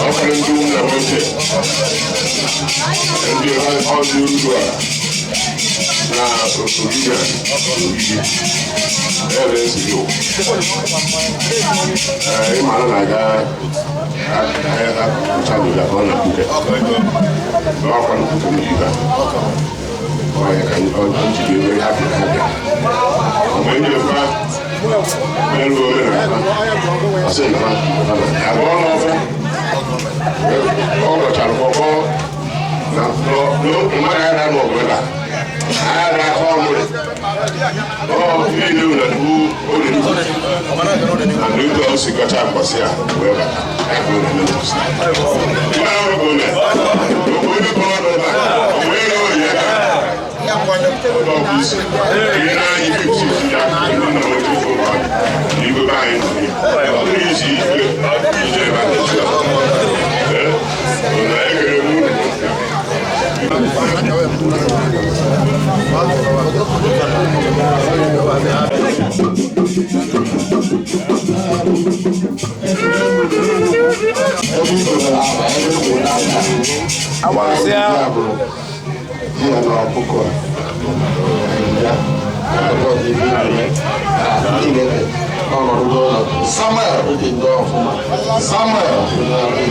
Ọkara ndị ụmụ nwoke ndị ọdụ uru a na ogige ogige ebe esi ịmara na-aga akụcha ka ọ na-akpuke ọkwa n'ụtụtụ n'ibe ọya ka ọ jiri ebe ha bịa ha bịa mgbe ndị fa elu omenala ọsị na agụ ọnụ ọfụ ọ rọchara kọkọ na mmadụ agha n'ọgụ ebe a agha aka ọnụ ọ niile na tupu oge na ndị o si kacha mgbasị a wee bata Samuel Samuel.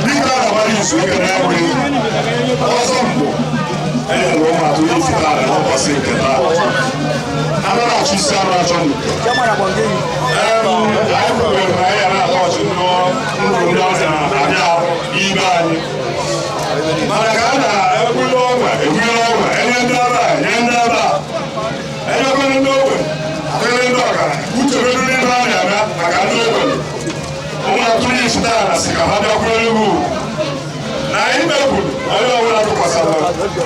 Dịka na-agbara izu ekele enwe ọzọ mbụ enyere ụmụ atụ isi taa n'ụbọchị nke taa. Anaghị achụ isi arụ achọ n'uke. Anyị kwubere na anyị na-atọ ọchị ndụ ndị ọzọ na-abịa ibe anyị. Mana ka a na-ekwuli ọgwa ekwuli ọgwa enye ndị ebe a nye ndị ebe a enyekwere ndị ogbenye atụnyere ndị ọgaranya uchebedu n'ime a na-eme maka ndị ogbenye. Ụmụ atụrụ isi taa na sị ka ha bịakwuere gị ugwu. Na anyị mepụrụ onye ọbụla tụkwasara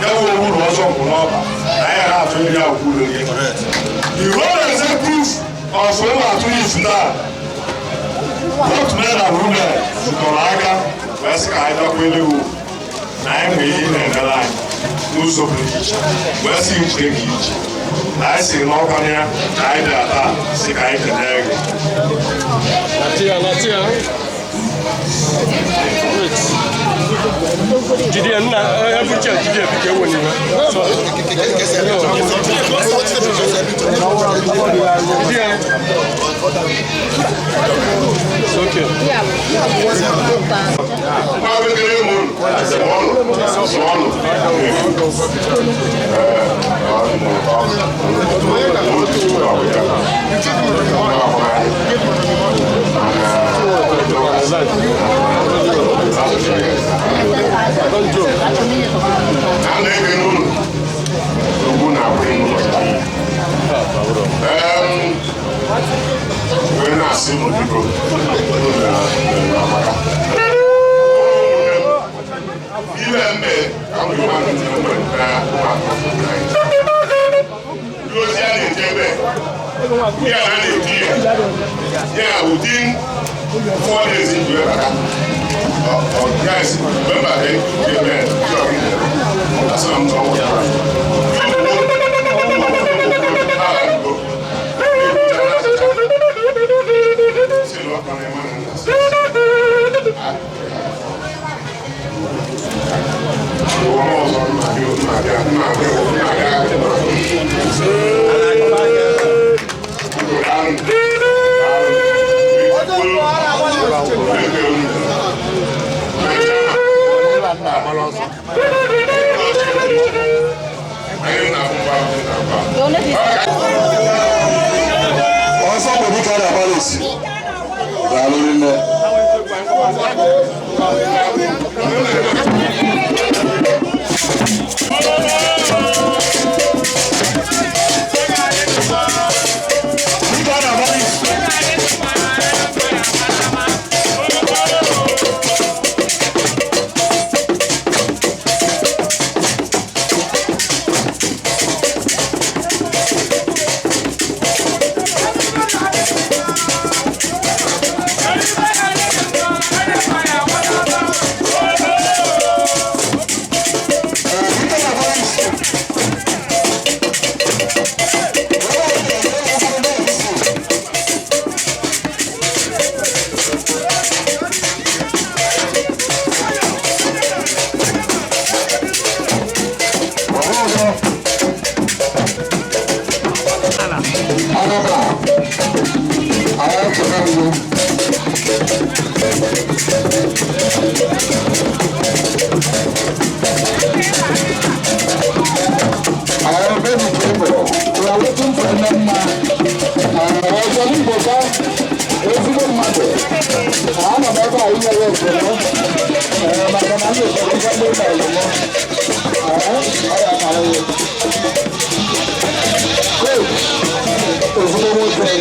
ya bụ owuru ọzọ mbụ n'ọba na anyị na-atụ ndị ahụ kwuru gị. The whole executive of ụmụ atụrụ isi taa, both men and women, jikọrọ aka wee sị ka anyị bịakwuere gị ugwu na anyị nwere ihe na-emere anyị n'ụzọ pụrụ iche wee sị njide gị iche na anyị si n'ọkwa ya na anyị bịara taa sị ka anyị kelee gị. Latia, Latia. Wait. Jide nna ebuche jide biko ewe n'iwe. Sorry. Jide ya. It's okay. Nwa bekere m unu, sụọnụ, sụọnụ. A na-ekele unu ugwu na-abụghị n'ụbọchị taa. Wee na-asị unu biko, unu na-amaka. Ile mbe ka m gwa ndị mgbe na ụmụaka ndị ozi a na-eji ebe ya na na-eji ya ya within 4 days into it bata. Guys, remember the ebe ndị ọgide asị na m chọọ nwụrụ si na ọkwa na-eme na nna ụwa ọzọ nna-abịa nna-abịa nna-abịa nna-abịa. Ọzọ bụ dịka na-agbara isi. Daalụ rinne. Dịka na-agbara isi. Dịka na-agbara isi. Anaba, anyị echeta mbụ. Our baby people, we are waiting for Nnenna. Ọzọ n'Igbo ka ezigbo mmadụ. Anọ m ebe a inye ya ekele. Maka na m lechara ife ndị mere mụ. Ọ ya mara ya. Coach, ezigbo nwoke.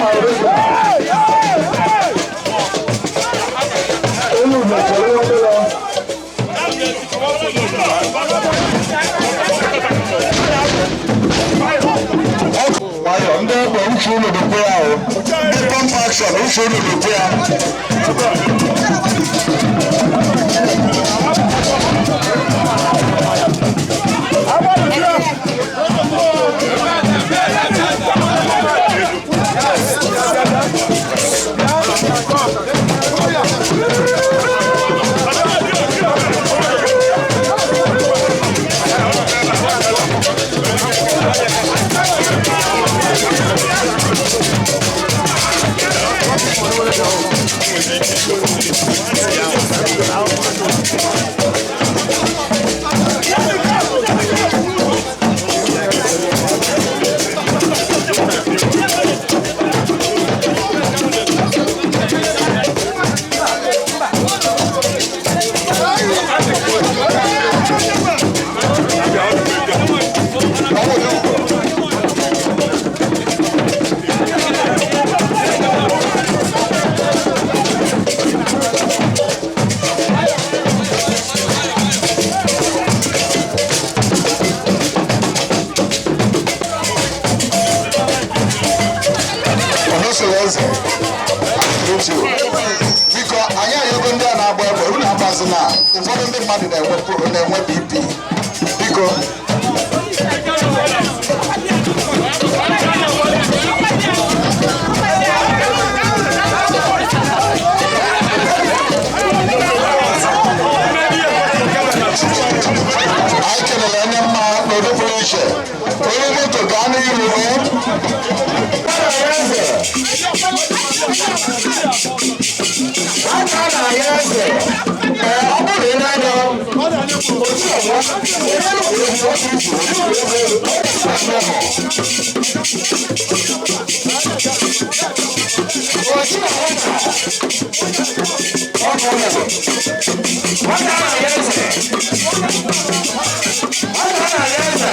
Mma original. Elu mechara obere. Nwayọ, ndị egbe, uche unu dịkwa ya o. Ndị pump action, uche unu dịkwa ya. Ọnụsoro eze otu, biko, anyị ayọgo ndị a na-agba egbe, unu agbazị na ụfọdụ ndị mmadụ na-enwe BP, biko. Anyị kelere onye mma n'ụdị pụrụ iche. Onye moto, gaa n'iru. Eze aka na-aya eze. Ee, ọ bụrụ ị na-anya otu ọgbọ onye nụkwuru otu izu otu ọgbọ na ọnụ ụlọ aka na-aya eze, aka na-aya eze.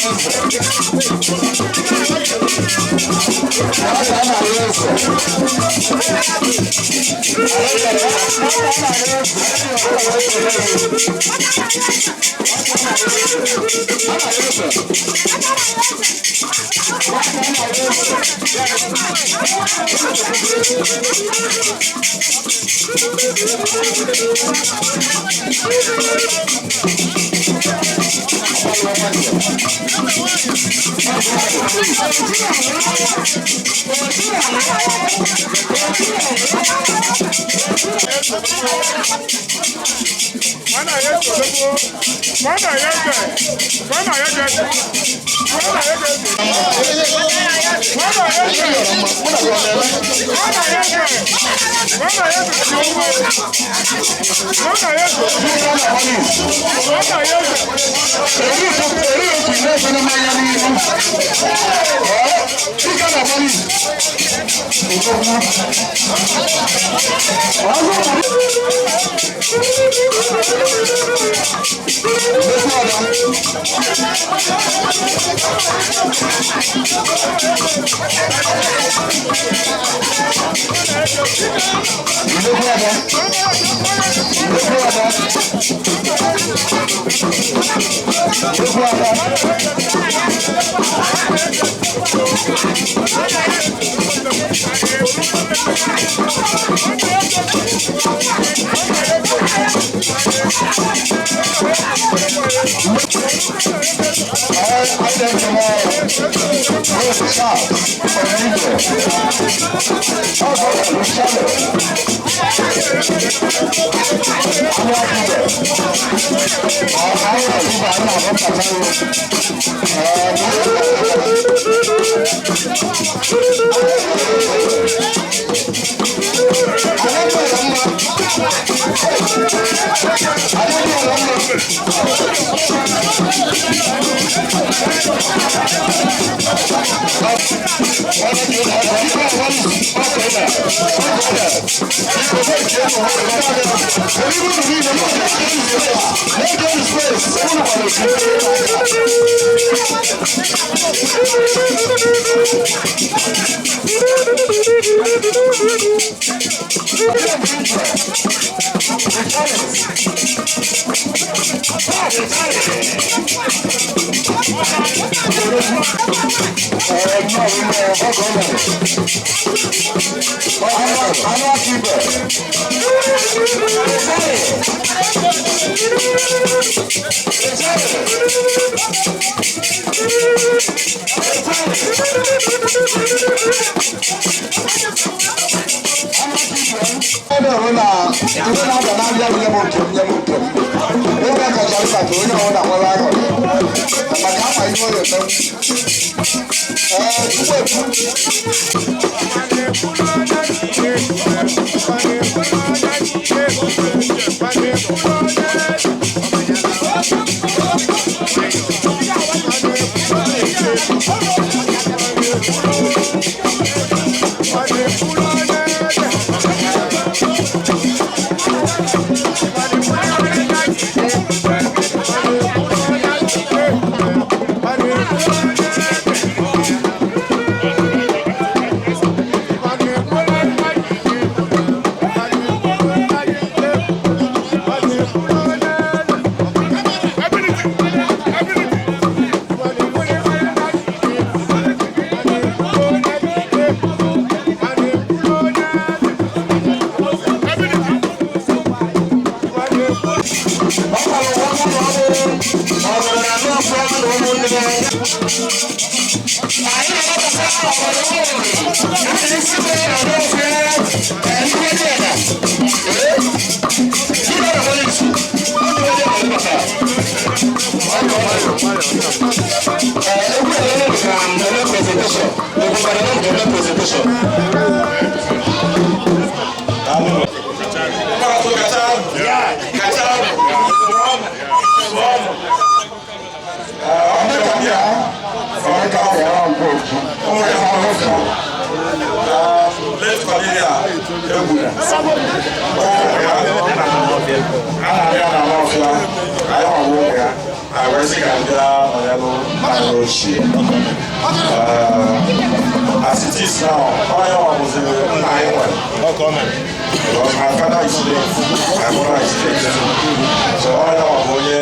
Nwata a na-arịọ eze. bịa nọnyelụ nna anyị ochie. As it is now, onye nwa bụziri nna anyị nwere. Because my father is late, my mother is late. So onye nwa bụ onye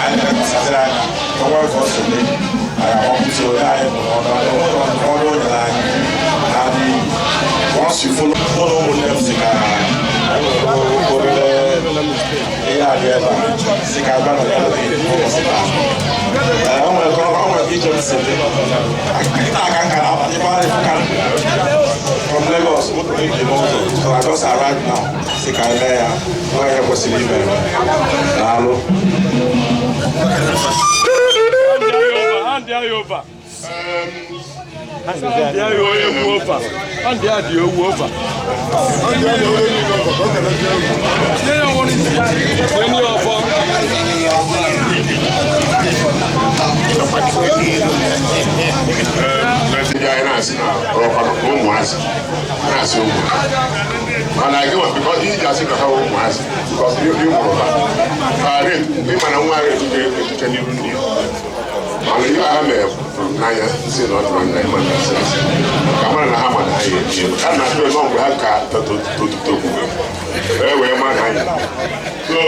anyị na-ekpesaziri anya, o nwere ka ọ si dị, anyị agbapụta onye anyị bụ n'ọnụ, anyị onwe ọrụ o nyere anyị. And once you follow, mụ na ụmụnne m si ka anyị nwere obere ihe a dị ebe a, si ka abịa nọnyere gị n'ụbọchị taa. Ee, o nwere ka o nwere ka ije m si dị. Kịta aka nka na-abata ebe a na-efu from Lagos, moto mebiri n'ụzọ, so I just arrived now. Si ka anyị mee ya, ọ ihe kwesịrị ime. Daalụ. Hand ya over. Hand ya ewu over. Hand ya dị ewu over. Onye ọfọ. Ndị anyị na-asị na ọkwa maka ụmụazị na-asị ụmụ ha, mana gị nwa, because ihe ji asị ka ha ụmụazị, because ị mụrụ ha ha ịma na nwa retu ga-etuche n'iru ndị ya, mana ihe ha mere fụrụ m n'anya, nsị na ọ dịrọ nna ịma na asị asị ka mara na ha ma na ha ya ebi elu ka na-atụ ebe mgbe ha ka tototokwu wee ma na ha ya. So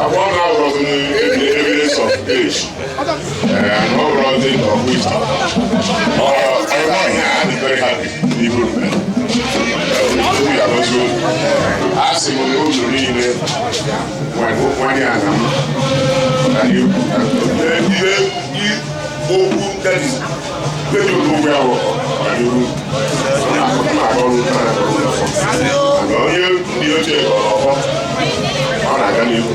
abụọ na ọbụrọzi evidence of age and ọbụrọzi of wisdom. Ọ ihe a dị very happy n'ihu unu unu ya gozi unu. A sị m na unu niile nwanye ana m na ihe okwu ndị okwu ya bụ ọganihu na-akọ ọrụ na onye ndị ochie gọrọ ọfọ, ọ na-aga n'ihu.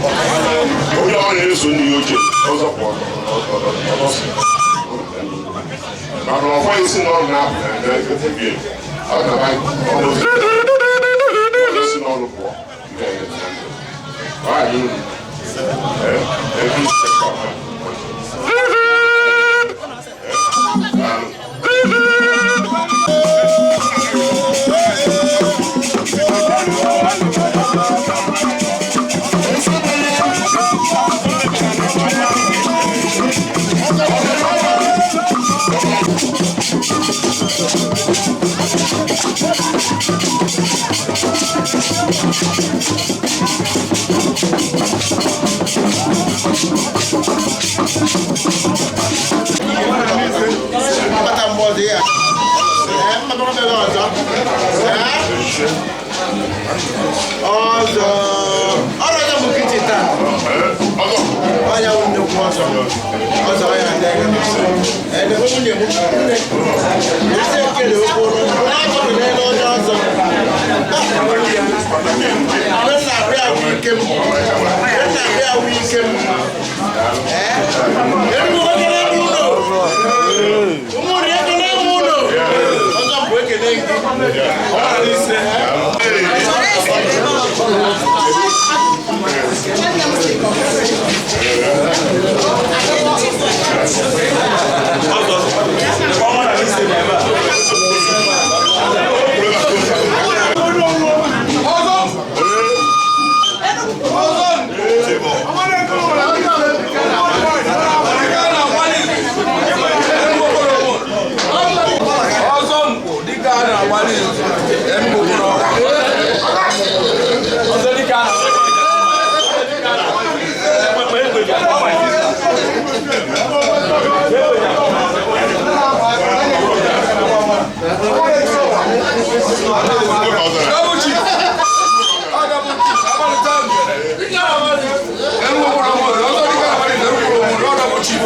Onye ọ na-eso ndị ochie ọzọ pụọ ọtọsị, mana ọfọ isi na ọrụ na-apụ na efebie ọ na isi n'ọrụ pụọ. Ọ ga uru every step of Daalụ. Mkpata mgbe ọzọ ya. Ee, mkpata mgbe ọzọ. Ee? Ọzọ. Ọrụ ọzọ bụ kichin taa. Ọzọ. Ọnya wụ nnukwu ọzọ. Ọzọ ya ndị aga. Ee, ndị nwunye m. Nne. Isi ekele okporo. Na-achọghị n'elu onye ọzọ. Nne na-abịa awụ ike m. Nne na-abịa awụ ike m. Ee? Enugwu ekele m ụlọ. Ụmụnne ekele m ụlọ. Ọzọ bụ ekele gị. Ọ mara ise. Ọzọ mkpụ dịka a na-agbalị izu Enugu kwụrụ ọzọ dịka a Double chief. Ọ double chief. Agbalịta ngere. Enugu kwụrụ ọzọ ọzọ dịka a na-agbalị izu Enugu kwụrụ ọzọ double chief.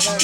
Thank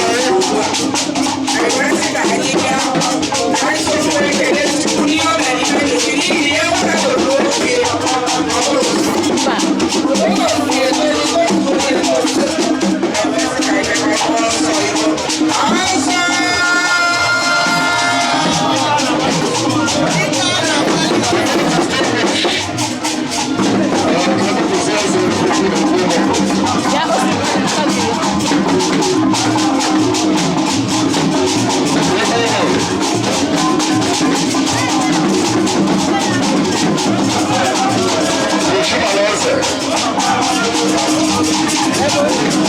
you. Ekele m unu.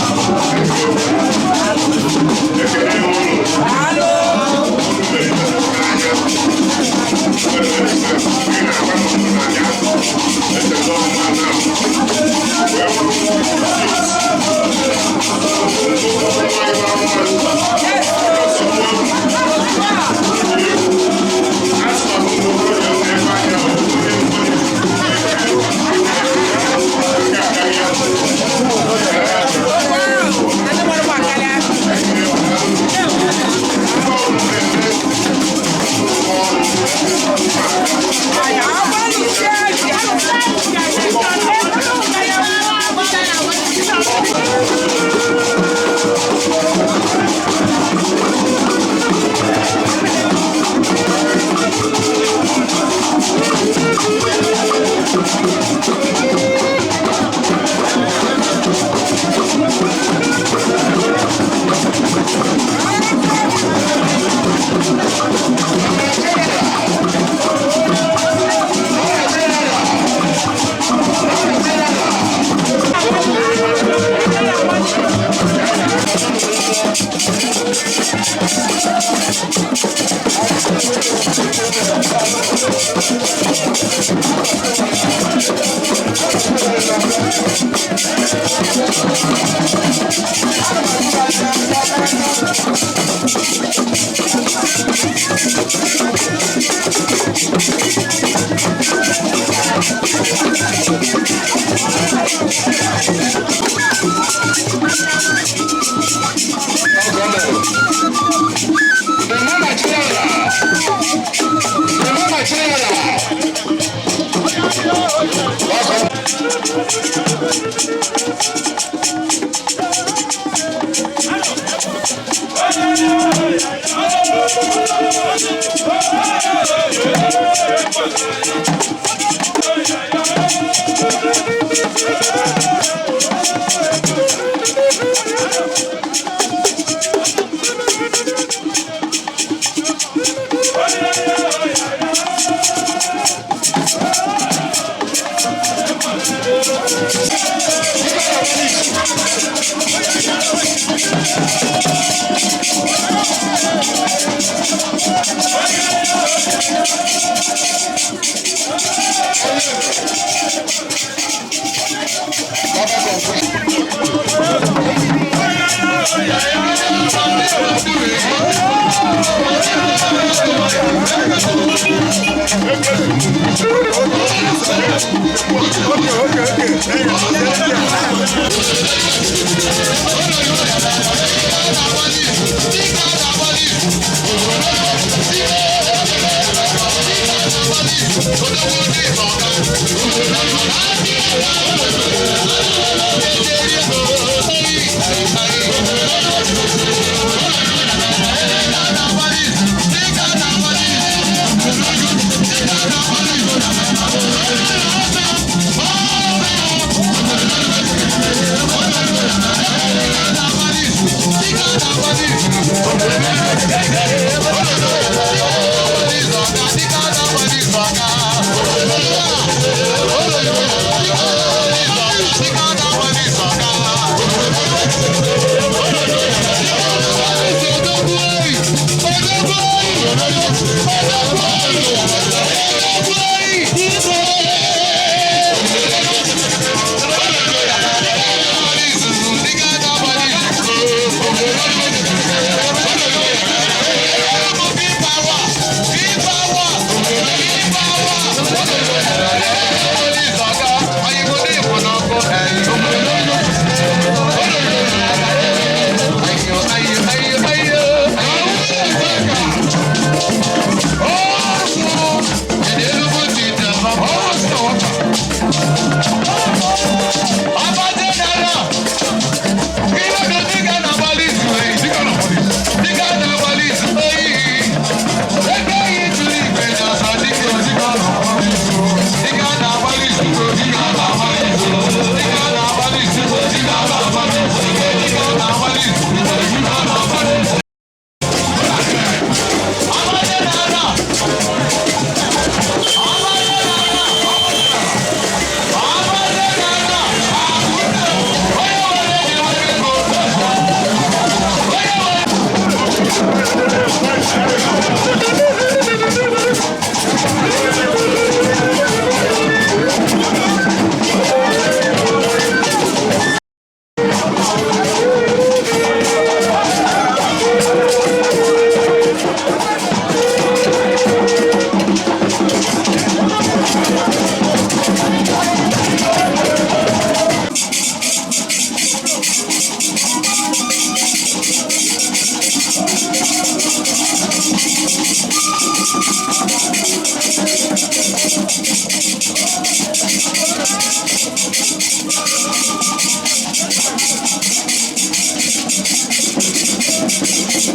Unu mere ife n'anya. Ị na-agba m unu n'anya. Echeta ọma na wee bụrụ Thank you. Ọ